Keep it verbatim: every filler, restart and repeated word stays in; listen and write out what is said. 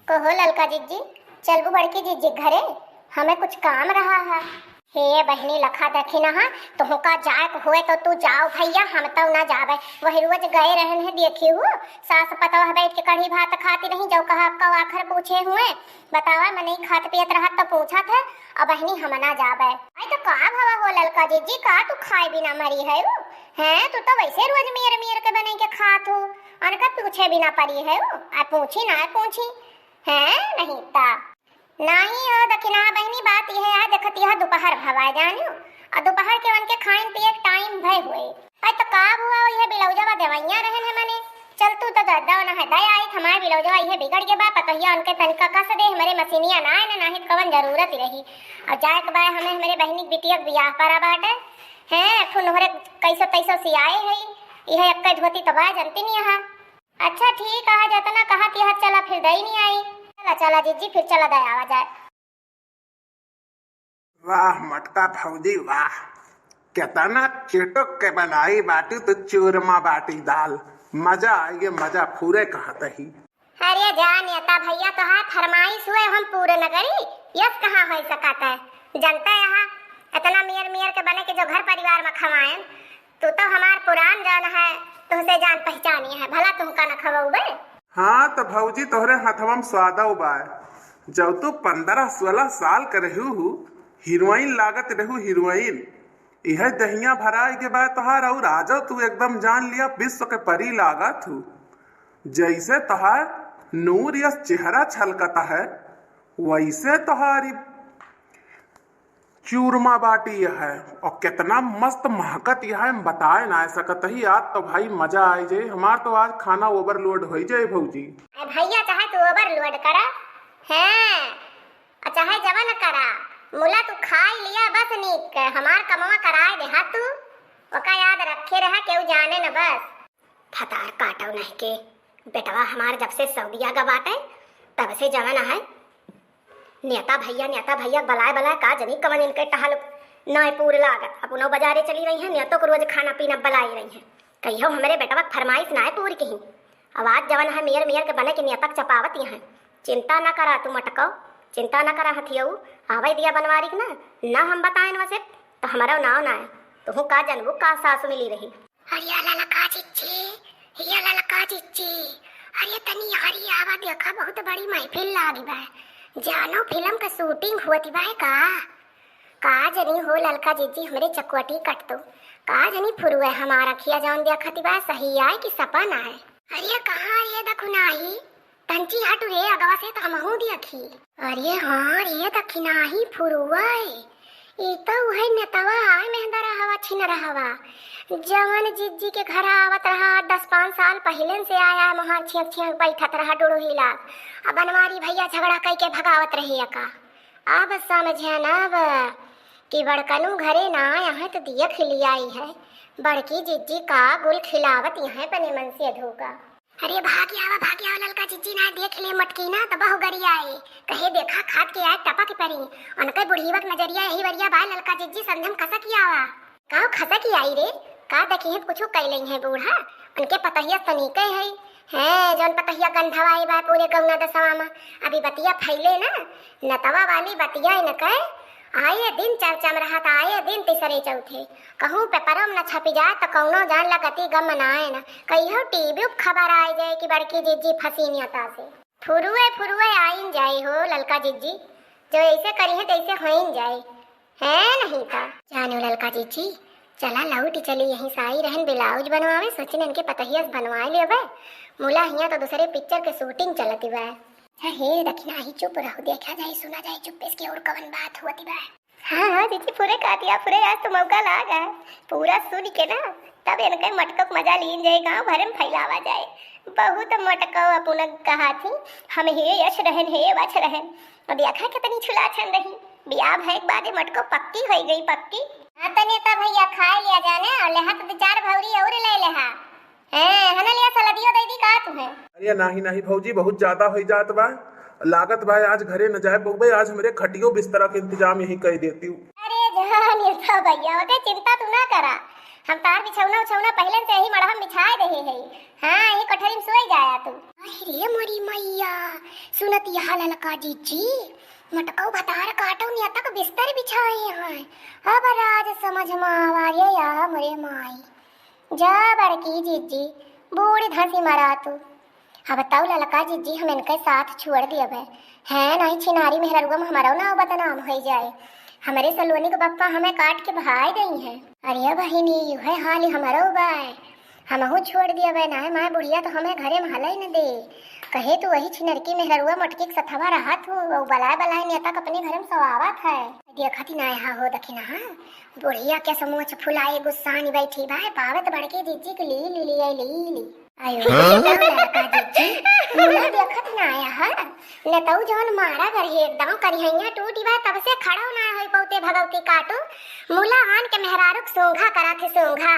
कहो ललका जिज्जी, चलबू बड़की जिज्जी घरे, हमें कुछ काम रहा है। हे बहिनी लखा देखी ना, हाँ, तुहका जाए के हुए तो तू जाओ भैया, हम तो ना जाबे। वही रोज गए रहन है, देखी हूँ, सास पतोह बैठ के कढ़ी भात खाती रही, जो कहा आपका आखिर पूछे हुए, बतावा, मनई खात पियत रहत तो पूछत है, अब बहिनी हम ना जाबे। आई तो का भवा हो ललका जिज्जी, का तू खाए बिना मरी है वो? हैं, तू तो वैसे रोज मेर मेर के बने के खात हो, अनका पूछे बिना परी है वो, आ पूछी ना पूछी, हैं, नहीं ता। नाही हो दखिना बहिनी, बात यह है, देखत यह दोपहर भवा जानियो, और दोपहर के उनके खाइन पिए के टाइम भय हुए। अरे तो का हुआ, यह ब्लाउजवा देवैया रहन है मने, चल तू तो दर्दा ना है, दया आई हमारे ब्लाउजवा यह बिगड़ के बा, पतोहिया उनके तनिका कस दे, हमरे मशीनिया ना है ना, नाही तो कवन जरूरत ही रही। और जाए के बाय हमें हमरे बहिनी के बिटिया के बियाह परा बाटे, हैं, ठुन हमरे कैसो तैसो सियाए है, यह एक धोती तो बा जनती नहीं यहाँ। अच्छा ठीक है, जतना कहत यह चला फिर दई नहीं आई। चला, चला जिज्जी, फिर चला दे आवा जाए। वाह मटका भौजी वाह, केतना चुटुक के बनाई बाटी तू चूरमा बाटी दाल, मजा आइगे मजा, फूरे कहत ही। अरे जा नेता भैया, तोहार फरमाइश हुए हम पूरे न करी, यस कहाँ हो सकत है? जनता यहाँ इतना मेर मेर के बने के जो घर परिवार में खवाएन, तू तो हमार पुरान जान है, तुहसे जान पहचानी है, भला तुमका न खवउबे? हाँ, त भौजी तोहरे हथवा में स्वादव बाय। जब तू पन्द्रह सोलह साल के रहू हू, हीरोइन लागत रहू, हीरोइन। इहे दहिया भराए के बाद तोहार और आजो तू एकदम जान लिया विश्व के परी लागत हू। जैसे तोहार नूर यस चेहरा छलकता है, वैसे तोहारी चूरमा बाटी यह है, और कितना मस्त महकत यह है, हम बताए ना सकत ही। आज तो भाई मजा आइ जाए, हमार तो आज खाना overload होइ जाए भौजी। ए भैया, चाहे तू overload करा, हैं, और चाहे जवन करा, मुला तू खाई लिया बस नीक के, हमार कमवा कराए देहा तू, ओका याद रखे रहा, केहू जाने न बस। फतार काटो नहीं के, बेटवा हमार जब से सऊदिया गा बाटे, तब से जवन है, नेता भैया, नेता भैया, बलाए, बलाए, का जनी कवन इनके टहल नाय पूर लागत। अपनो बाजारे चली रही हैं, नेतो को रोज खाना पीना बलाई रही हैं। कहियो हमरे बेटवा के फरमाइश नाय पूर की। अब आज जवन है मेयर मेयर के बने के नेता के चपावत यहाँ। चिंता न करा तू मटको, चिंता न करा हथियऊ, आवे दिया बनवारी के ना, ना हम बताएन वसे, तो हमारा नाव ना है। तुहू का जनबू का सासु मिली रही। अरे ललका जिज्जी, ये ललका जिज्जी, अरे तनी हरी आवा देखा, बहुत बड़ी महफिल लागी बा। जानो फिल्म का shooting होती बा का? का जनी हो ललका जिज्जी, हमरे चकवटी कट दो। का जनी फुरुए हमारा खिया जौन देखती बा, सही आए कि सपन आए? अरे कहाँ ये देखो नाही, तंची हट रे अगवा से तो हमहू देखी। अरे हाँ रे, दखिनाही फुरुआ है। ई तो उहे नेतवा आय मेहंदरा हवा छिन रहवा। जवन जिज्जी के घर आवत रहा, दस पाँच साल पहिलेन से आया है, मोहार छियक छियक बैठत रहा डुड़ुही लाग। अब बनवारी भैया झगड़ा कई के भगावत रही का। अब समझे न अब कि बड़कनू घरे ना आया है तो देख लिया ही है। बड़की जिज्जी का गुल खिलावत यहाँ बने मन से धोखा। अरे भाग्य आवा, भाग्य आवा, ललका जिज्जी ना देख ले मटकी ना, तब बहु गरिया आई। कहे देखा खाद के आए टपक परी। उनके बुढ़ीवक नजरिया यही वरिया बा, ललका जिज्जी संधम खसक आवा। काव खसक आई रे? का देखी है कुछ कैले है बूढ़ा? उनके पतहिया तनीके है। हैं, जौन पतहिया गंधवा आई बा पूरे गौना दसवा में। अभी बतिया फैले ना, नतवा वाली बतिया इनके आए दिन चर्चा में रहत, आए दिन तीसरे चौथे। कहूँ पेपरों में न छपी जाए तो कौनो जान लगती गम मनाए न। कहियो टीवी पे खबर आए जाए कि बड़की जिज्जी फंसी नियता से। फुरुए फुरुए आइन जाए हो ललका जिज्जी, जो ऐसे करी है तैसे होइन जाए, है नहीं का? जानो ललका जिज्जी, चला लौट चली यहीं से आई रहन ब्लाउज बनवावे, सोचिन इनके पतहिया से बनवाए लेवे। मुला हियाँ तो दूसरे पिक्चर के shooting चलती बा। हे दखिनाही चुप रहो, देखा जाए सुना जाए चुप्पे से कि और कवन बात होती बा। हाँ, हाँ, जिज्जी, फुरे काटिया, फुरे आज तो मौका लाग है। पूरा सुन के ना, तब इनके मटको के मजा लीन जाए, गाँव भर में फैलावा जाए। बहुत मटको अपुन कहा थी, हम हे यश रहन, हे वश रहन। अब देखा कितनी छुला छन रही। बियाह भय के बादे मटको पक्की होई गई, पक्की। हाँ, तने तो भैया खाए लिया जाने, और लेहा तो दो चार भौरी और ले लेहा। हैं, हना लिया सलदियो दे दी का तुम्हें? अरे नाही, नाही भौजी, बहुत ज्यादा होई जात बा। लागत बा आज घरे न जाए पउबे, आज हमरे खटियो बिस्तरा के इंतजाम यहीं कर देती हूँ। अरे जान, ये तो भैया, ओके चिंता तू ना करा। हम तार बिछौना उछौना पहिले से यही मड़हम बिछाए देहे है। हाँ, यही कोठरी में सोई जाया तू। अरे मोरी मैया, सुनत यहाँ ललका जिज्जी, मोटकऊ भतार काटो नियतक बिस्तर बिछाए हैं। अब राज समझ में आवा रे या मोरे माई। जा बड़की जिज्जी, बूढ़ धंसी मरा तू। अब तऊ ललका जिज्जी हम इनके साथ छोड़ दियब है। हैं, नहीं छिनारी मेहररुआ में हमरो नाव बदनाम होइ जाए। हमरे सलोनी के बप्पा हमें काट के भगाए देइहैं। अरे बहिनी, उहे हाल हमरो बाय। हमहू छोड़ दियब है, नाय माय बुढ़िया तो हमें घरे में हलई न दे। कहे तू वही छिनरकी मेहररुआ मोटकी के सथवा रहत हो, और बलाए बलाए नेता के अपने घरे में सवावत है। देखत ही ना यहाँ हो दखिना, हाँ? बुढ़िया के समोच फुलाए गुस्सानी बैठी बाय, पावत बड़की जिज्जी के ली ली ली ली ली। आयो, हाँ? बताओ ललका जिज्जी, मुला देखत ना आया है। न तऊ जौन मारा कर ही एकदम करिहैया टूटी बा, तब से खड़ो ना होई पौते भगवती काटू। मुला आन के मेहरारू के सूंघा करा थे सूंघा।